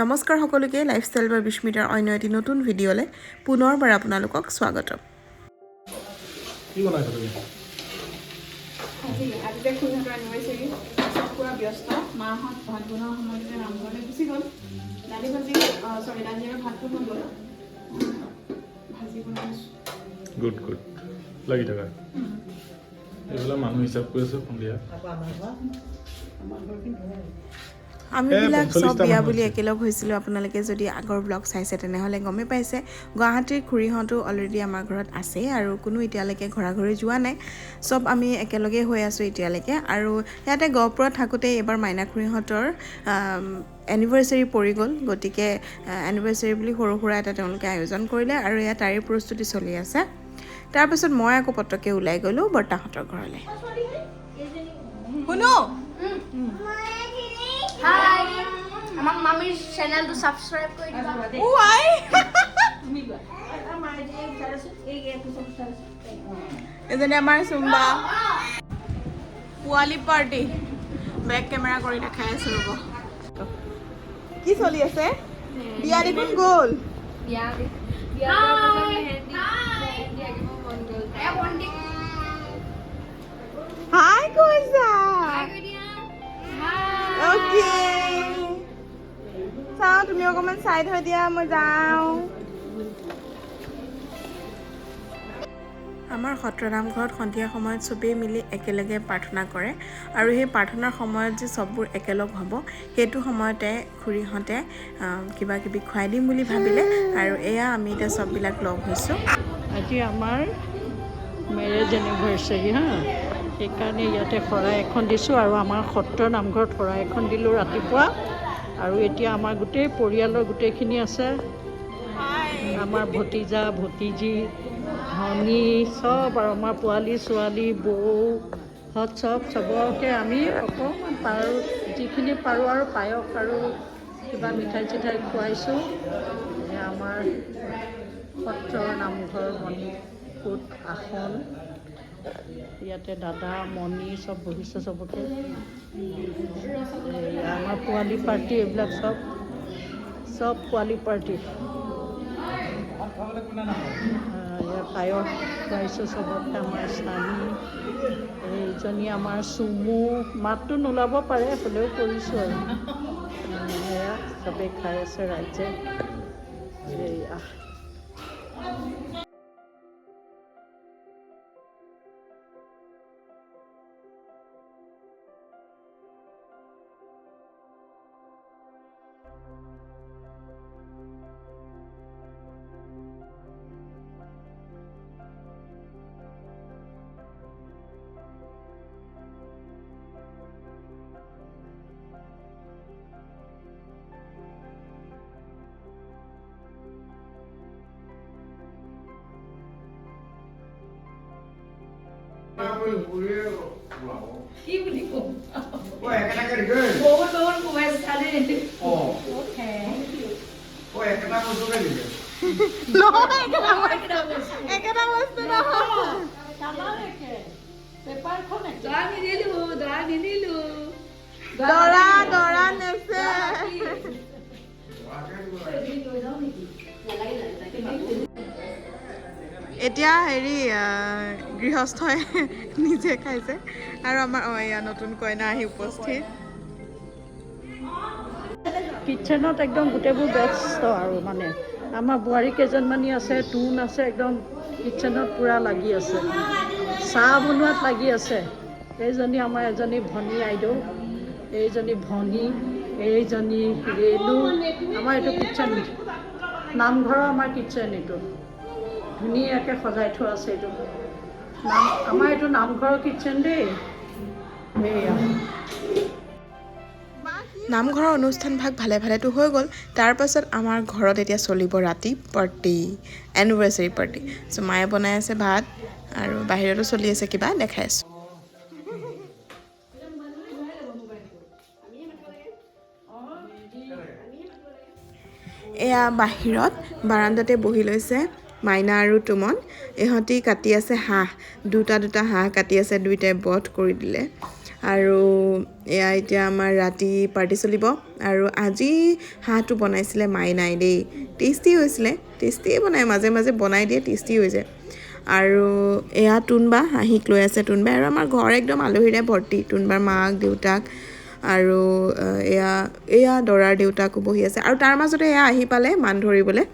নমস্কাৰ সকলোকে, লাইফষ্টাইল বাই বিস্মিতাৰ অন্য এটি নতুন ভিডিঅ'লৈ পুনৰবাৰ আপোনালোকক স্বাগতম। কি বনাইছা তুমি? আজি আজি যে খুৰীহঁতৰ এনিভাৰ্চাৰী, চব পূৰা ব্যস্ত। মাহঁত ভাত বনোৱাৰ সময়তে নামঘৰলৈ গুচি গ'ল। দালি ভাজি, চৰি, দালি আৰু ভাতটো হৈ গ'ল, ভাজি বনাইছোঁ। গুড গুড, লাগি থাকা। এইবিলাক মানুহ হিচাপ কৰি আছে সন্ধিয়া। আমিবিলাক চব 45টা বিয়া মানুহ বুলি হৈছে। একেলগ হৈছিলোঁ। আপোনালোকে যদি আগৰ ব্লগ চাইছে, তেনেহ'লে গমেই পাইছে। গুৱাহাটীৰ খুৰীহঁতো অলৰেডি আমাৰ ঘৰত আছেই আৰু কোনো এতিয়ালৈকে ঘৰা ঘৰি যোৱা নাই। চব আমি একেলগে হৈ আছোঁ এতিয়ালৈকে। আৰু ইয়াতে গহপুৰত থাকোঁতে এইবাৰ মাইনা খুৰীহঁতৰ এনিভাৰ্চাৰী পৰি গ'ল। গতিকে এনিভাৰ্চাৰী বুলি সৰু সুৰা এটা তেওঁলোকে আয়োজন কৰিলে আৰু এয়া তাৰে প্ৰস্তুতি চলি আছে। তাৰপিছত মই আকৌ পটককৈ ওলাই গ'লোঁ বৰ্তাহঁতৰ ঘৰলৈ। শুনো। হাই, আমাক মামীৰ চেনেলটো ছাবস্ক্ৰাইব কৰি দিবা। আই, এজনী আমাৰ চুম্বা পোৱালি পাৰ্টি। বেক কেমেৰা কৰি দেখাই আছো, ৰ'ব। কি চলি আছে? বিয়া দেখোন গ'ল। বিয়া বিয়া মেহেন্দি আঁকিব মন গ'ল। ভণ্টিক হাই কৈছা? হাই কৰি দিয়া। অ'কে, চাওঁ, তুমি অকণমান চাই থৈ দিয়া, মই যাওঁ। আমাৰ সত্ৰ নামঘৰত সন্ধিয়া সময়ত চবেই মিলি একেলগে প্ৰাৰ্থনা কৰে আৰু সেই প্ৰাৰ্থনাৰ সময়ত যে চববোৰ একেলগ হ'ব, সেইটো সময়তে খুৰীহঁতে কিবা কিবি খুৱাই দিম বুলি ভাবিলে আৰু এয়া আমি এতিয়া চববিলাক লগ হৈছোঁ। আজি আমাৰ মেৰেজ এনিভাৰ্চাৰী হা, সেইকাৰণে ইয়াতে শৰাই এখন দিছোঁ আৰু আমাৰ সত্ৰ নামঘৰত শৰাই এখন দিলোঁ ৰাতিপুৱা। আৰু এতিয়া আমাৰ গোটেই পৰিয়ালৰ গোটেইখিনি আছে, আমাৰ ভতিজা ভতিজী, ভনী চব আৰু আমাৰ পোৱালি ছোৱালী, বৌহঁত চব, চবকে আমি অকণমান পাৰোঁ, যিখিনি পাৰোঁ আৰু পায়স আৰু কিবা মিঠাই চিঠাই খুৱাইছোঁ। এয়া আমাৰ সত্ৰৰ নামঘৰ মণিকূট আসন। ইয়াতে দাদা, মণি চব বহিছে চবকে। এইয়া আমাৰ পোৱালি পাৰ্টি, এইবিলাক চব চব পোৱালি পাৰ্টি। ইয়াত পায়স খুৱাইছোঁ চবকে। আমাৰ স্বামী, এইজনী আমাৰ চুমু, মাতটো নোলাব পাৰে, হ'লেও কৰিছোঁ আৰু। এয়া চবেই খাই আছে ৰাইজে। এইয়া কি বুলি ক'ম, বহুত বহুত শুভেচ্ছা দেই। নহয়, একেটা বস্তু নহয়। পেপাৰখন একে। দৰা নিদিলো, দৰা নিদিলো। দৰা দৰা নেচে। এতিয়া হেৰি গৃহস্থই নিজে খাইছে আৰু আমাৰ এয়া নতুন কইনা আহি উপস্থিত। কিটচেনত একদম গোটেইবোৰ ব্যস্ত আৰু মানে আমাৰ বোৱাৰী কেইজনমানী আছে, তোন আছে, একদম কিটচেনত পূৰা লাগি আছে, চাহ বনোৱাত লাগি আছে। এইজনী আমাৰ এজনী ভনী আইদেউ, এইজনী ভনী, এইজনী ৰেণু। আমাৰ এইটো কিটচেন, নামঘৰৰ আমাৰ কিটচেন এইটো ধুনীয়াকৈ সজাই থোৱা আছে। এইটো নাম আমাৰ এইটো নামঘৰৰ কিটচেন দেই। এইয়া নামঘৰৰ অনুষ্ঠান ভাগ ভালে ভালেতো হৈ গ'ল। তাৰপাছত আমাৰ ঘৰত এতিয়া চলিব ৰাতি পাৰ্টি, এনিভাৰ্চাৰী পাৰ্টি। চ' মায়ে বনাই আছে ভাত আৰু বাহিৰতো চলি আছে কিবা, দেখাই আছোঁ। এয়া বাহিৰত বাৰাণ্ডাতে বহি লৈছে মাইনা আৰু তুমন। ইহঁতি কাটি আছে হাঁহ, দুটা দুটা হাঁহ কাটি আছে, দুইটাই বধ কৰি দিলে। আৰু এয়া এতিয়া আমাৰ ৰাতি পাৰ্টি চলিব। আৰু আজি হাঁহটো বনাইছিলে মাইনাই দেই, টেষ্টি হৈছিলে, টেষ্টিয়ে বনায়, মাজে মাজে বনাই দিয়ে, টেষ্টি হৈ যায়। আৰু এয়া টুনবা হাঁহিক লৈ আছে টুনবাই। আৰু আমাৰ ঘৰ একদম আলহীৰে ভৰ্তি, টুনবাৰ মাক দেউতাক আৰু এয়া এয়া দৰাৰ দেউতাকো বহি আছে। আৰু তাৰ মাজতে এয়া আহি পালে মান ধৰিবলৈ।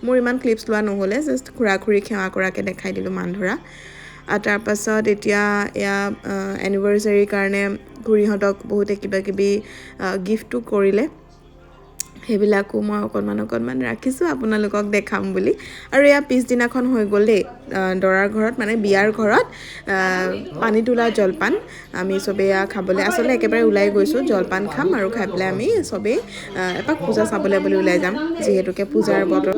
মোৰ ইমান ক্লিপছ লোৱা নহ'লে, জাষ্ট খুৰা খুৰীক সেৱা কৰাকৈ দেখাই দিলোঁ মান ধৰা। আৰু তাৰপাছত এতিয়া এয়া এনিভাৰ্চাৰীৰ কাৰণে খুৰীহঁতক বহুতে কিবা কিবি গিফ্টো কৰিলে, সেইবিলাকো মই অকণমান অকণমান ৰাখিছোঁ আপোনালোকক দেখাম বুলি। আৰু এয়া পিছদিনাখন হৈ গ'ল দেই, দৰাৰ ঘৰত মানে বিয়াৰ ঘৰত পানী তোলা জলপান আমি চবেই এয়া খাবলৈ আচলতে একেবাৰে ওলাই গৈছোঁ। জলপান খাম আৰু খাই পেলাই আমি চবেই এপাক পূজা চাবলৈ বুলি ওলাই যাম, যিহেতুকে পূজাৰ বতৰ।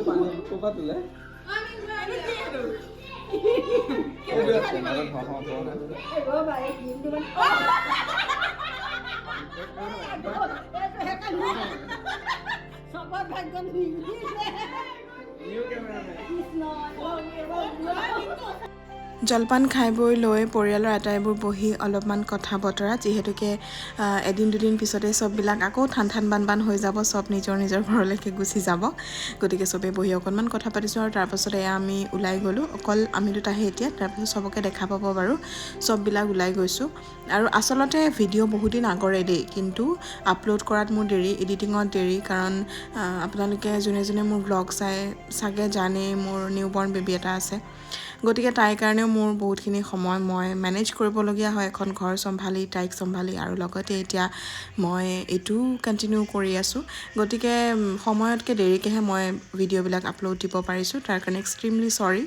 জলপান খাই বৈ লৈ পৰিয়ালৰ আটাইবোৰ বহি অলপমান কথা বতৰা, যিহেতুকে এদিন দুদিন পিছতে চববিলাক আকৌ ঠান ঠান বান বান হৈ যাব, চব নিজৰ নিজৰ ঘৰলৈকে গুচি যাব। গতিকে চবেই বহি অকণমান কথা পাতিছোঁ। আৰু তাৰপাছত এয়া আমি ওলাই গ'লোঁ, অকল আমি দুটাহে এতিয়া, তাৰপাছত চবকে দেখা পাব বাৰু, চববিলাক ওলাই গৈছোঁ। আৰু আচলতে ভিডিঅ' বহুদিন আগৰে দেই, কিন্তু আপলোড কৰাত মোৰ দেৰি, এডিটিঙত দেৰি, কাৰণ আপোনালোকে যোনে যোনে মোৰ ব্লগ চাই চাগে জানেই মোৰ নিউ বৰ্ণ বেবী এটা আছে। গতিকে তাইৰ কাৰণেও মোৰ বহুতখিনি সময় মই মেনেজ কৰিবলগীয়া হয়, এখন ঘৰ চম্ভালি, তাইক চম্ভালি, আৰু লগতে এতিয়া মই এইটোও কণ্টিনিউ কৰি আছোঁ। গতিকে সময়তকৈ দেৰিকৈহে মই ভিডিঅ'বিলাক আপলোড দিব পাৰিছোঁ, তাৰ কাৰণে এক্সট্ৰিমলি চৰি।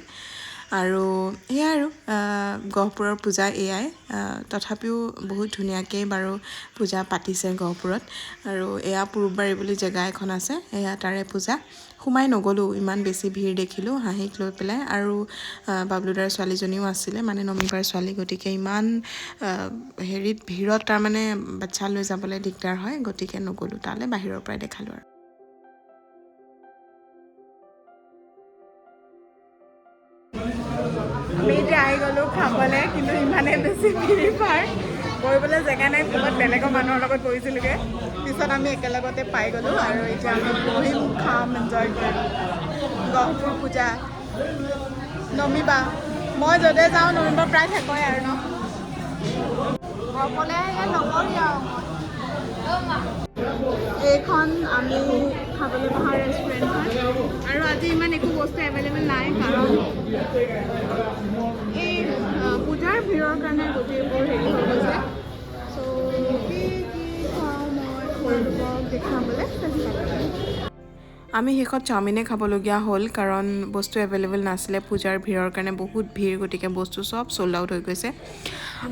আৰু সেয়াই আৰু গহপুৰৰ পূজা এয়াই। তথাপিও বহুত ধুনীয়াকৈ বাৰু পূজা পাতিছে গহপুৰত। আৰু এয়া পূৰববাৰী বুলি জেগা এখন আছে, এয়া তাৰে পূজা। সোমাই নগ'লোঁ, ইমান বেছি ভিৰ দেখিলোঁ হাঁহিক লৈ পেলাই। আৰু বাবলুদাৰ ছোৱালীজনীও আছিলে, মানে নমিবাৰ ছোৱালী, গতিকে ইমান হেৰিত ভিৰত তাৰমানে বাচ্ছা লৈ যাবলৈ দিগদাৰ হয়, গতিকে নগ'লোঁ তালৈ, বাহিৰৰ পৰাই দেখালোঁ। আৰু আমি এতিয়া আহি গ'লোঁ খাবলৈ, কিন্তু ইমানেই বেছি ভিৰ ভাৰ, বহিবলৈ জেগা নাই, ক'ৰবাত বেলেগৰ মানুহৰ লগত বহিছিলোঁগৈ। পিছত আমি একেলগতে পাই গ'লোঁ আৰু এতিয়া আমি বহিম, খাম, এনজয় কৰিম। গহপুৰ পূজা, নমিবা, মই য'তে যাওঁ নমিবা প্ৰায় থাকোঁ আৰু ন। এইখন আমি খাবলৈ বহা ৰেষ্টুৰেণ্টখন। আৰু আজি ইমান একো বস্তু এভেইলেবল নাই, কাৰণ এই পূজাৰ ভিৰৰ কাৰণে গোটেইবোৰ হেৰি হৈ গৈছে। চ' কি কি খাওঁ মই আপোনালোকক দেখাবলৈ চেষ্টা কৰিম। আমি শেষত চাওমিনে খাবলগীয়া হ'ল, কাৰণ বস্তু এভেইলেবল নাছিলে পূজাৰ ভিৰৰ কাৰণে, বহুত ভিৰ, গতিকে বস্তু চব চ'ল্ড আউট হৈ গৈছে।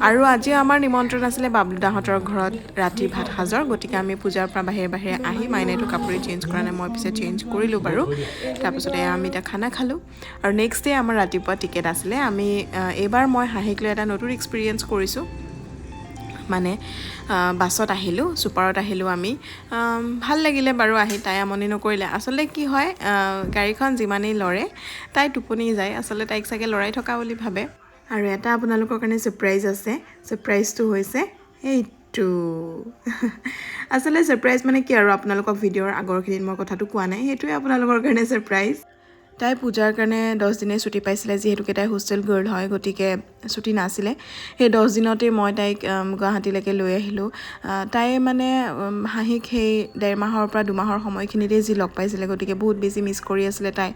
আৰু আজি আমাৰ নিমন্ত্ৰণ আছিলে বাবলুদাহঁতৰ ঘৰত ৰাতি ভাত সাজৰ, গতিকে আমি পূজাৰ পৰা বাহিৰে বাহিৰে আহি মাইনাইটো কাপোৰে চেঞ্জ কৰা নাই, মই পিছে চেঞ্জ কৰিলোঁ বাৰু। তাৰপিছতে আমি এতিয়া খানা খালোঁ। আৰু নেক্সট ডে আমাৰ ৰাতিপুৱা টিকেট আছিলে। আমি এইবাৰ মই হাঁহিক লৈ এটা নতুন এক্সপিৰিয়েঞ্চ কৰিছোঁ, মানে বাছত আহিলোঁ, ছুপাৰত আহিলোঁ আমি। ভাল লাগিলে বাৰু আহি, তাই আমনি নকৰিলে। আচলতে কি হয়, গাড়ীখন যিমানেই লৰে তাই টোপনি যায়, আচলতে তাইক চাগে লৰাই থকা বুলি ভাবে। আৰু এটা আপোনালোকৰ কাৰণে ছাৰপ্ৰাইজ আছে, ছাৰপ্ৰাইজটো হৈছে এইটো। আচলতে ছাৰপ্ৰাইজ মানে কি আৰু, আপোনালোকক ভিডিঅ'ৰ আগৰখিনিত মই কথাটো কোৱা নাই, সেইটোৱে আপোনালোকৰ কাৰণে ছাৰপ্ৰাইজ। তাই পূজাৰ কাৰণে 10 দিনেই ছুটি পাইছিলে, যিহেতুকে তাই হোষ্টেল গাৰ্ল হয়, গতিকে ছুটি নাছিলে। সেই 10 দিনতেই মই তাইক গুৱাহাটীলৈকে লৈ আহিলোঁ। তাই মানে হাঁহিক সেই 1.5 মাহৰ পৰা 2 মাহৰ সময়খিনিতেই যি লগ পাইছিলে, গতিকে বহুত বেছি মিছ কৰি আছিলে তাই।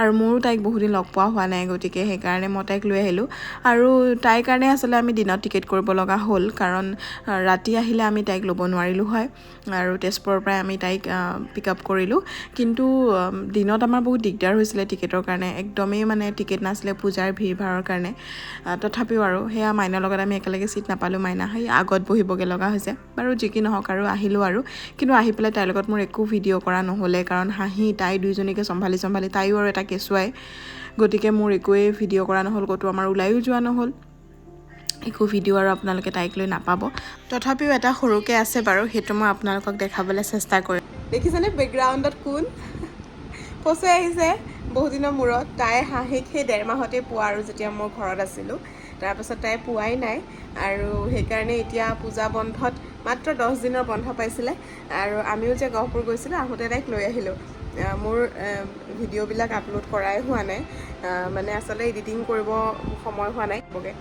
আৰু মোৰো তাইক বহুদিন লগ পোৱা হোৱা নাই, গতিকে সেইকাৰণে মই তাইক লৈ আহিলোঁ। আৰু তাইৰ কাৰণে আচলতে আমি দিনত টিকেট কৰিব লগা হ'ল, কাৰণ ৰাতি আহিলে আমি তাইক ল'ব নোৱাৰিলোঁ হয়। আৰু তেজপুৰৰ পৰাই আমি তাইক পিক আপ কৰিলোঁ। কিন্তু দিনত আমাৰ বহুত দিগদাৰ হৈছিলে টিকেটৰ কাৰণে, একদমেই মানে টিকেট নাছিলে পূজাৰ ভিৰ ভাৰৰ কাৰণে। তথাপিও আৰু সেয়া মাইনাৰ লগত আমি একেলগে ছিট নাপালোঁ, মাইনা সেই আগত বহিবগৈ লগা হৈছে। বাৰু যি কি নহওক আৰু আহিলোঁ আৰু। কিন্তু আহি পেলাই তাইৰ লগত মোৰ একো ভিডিঅ' কৰা নহ'লে, কাৰণ হাঁহি তাই দুইজনীকে চম্ভালি চম্ভালি, তাইও আৰু এটা কেঁচুৱাই, গতিকে মোৰ একোৱেই ভিডিঅ' কৰা নহ'ল, ক'তো আমাৰ ওলায়ো যোৱা নহ'ল, একো ভিডিঅ' আৰু আপোনালোকে তাইক লৈ নাপাব। তথাপিও এটা সৰুকৈ আছে বাৰু, সেইটো মই আপোনালোকক দেখাবলৈ চেষ্টা কৰিম। দেখিছেনে বেকগ্ৰাউণ্ডত কোন পচুৱাই আহিছে বহুদিনৰ মূৰত। তাই হাঁহিক সেই 1.5 মাহতে পোৱা আৰু, যেতিয়া মই ঘৰত আছিলোঁ, তাৰপাছত তাই পোৱাই নাই। আৰু সেইকাৰণে এতিয়া পূজা বন্ধত মাত্ৰ 10 দিনৰ বন্ধ পাইছিলে আৰু আমিও যে গহপুৰ গৈছিলোঁ, আহোঁতে তাইক লৈ আহিলোঁ। মোৰ ভিডিঅ'বিলাক আপলোড কৰাই হোৱা নাই, মানে আচলতে এডিটিং কৰিব সময় হোৱা নাই বগে।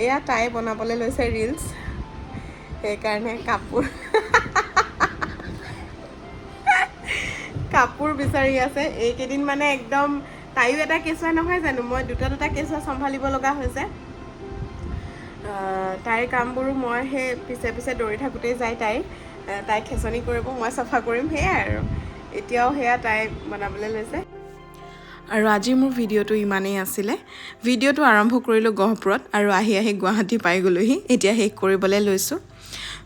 এয়া তাই বনাবলৈ লৈছে ৰিলচ, সেইকাৰণে কাপোৰ বিচাৰি আছে এইকেইদিন। মানে একদম তাইও এটা কেঁচুৱা নহয় জানো? মই দুটা দুটা কেঁচুৱা চম্ভালিব লগা হৈছে। তাইৰ কামবোৰো মই সেই পিছে পিছে দৌৰি থাকোঁতেই যায়। তাই খেচনি কৰিব, মই চাফা কৰিম, সেয়াই আৰু। এতিয়াও সেয়া তাই বনাবলৈ লৈছে। আৰু আজি মোৰ ভিডিঅ'টো ইমানেই আছিলে। ভিডিঅ'টো আৰম্ভ কৰিলোঁ গহপুৰত আৰু আহি আহি গুৱাহাটী পাই গ'লোহি। এতিয়া শেষ কৰিবলৈ লৈছোঁ।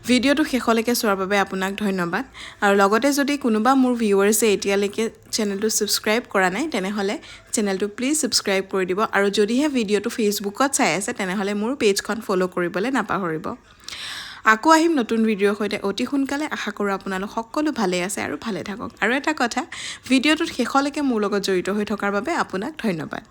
ভিডিঅ'টো শেষলৈকে চোৱাৰ বাবে আপোনাক ধন্যবাদ। আৰু লগতে যদি কোনোবা মোৰ ভিউৱাৰ্ছে এতিয়ালৈকে চেনেলটো ছাবস্ক্ৰাইব কৰা নাই, তেনেহ'লে চেনেলটো প্লিজ ছাবস্ক্ৰাইব কৰি দিব। আৰু যদিহে ভিডিঅ'টো ফেচবুকত চাই আছে, তেনেহ'লে মোৰ পেজখন ফ'ল' কৰিবলৈ নাপাহৰিব। আকৌ আহিম নতুন ভিডিঅ'ৰ সৈতে অতি সোনকালে। আশা কৰোঁ আপোনালোক সকলো ভালেই আছে আৰু ভালে থাকক। আৰু এটা কথা, ভিডিঅ'টোত শেষলৈকে মোৰ লগত জড়িত হৈ থকাৰ বাবে আপোনাক ধন্যবাদ।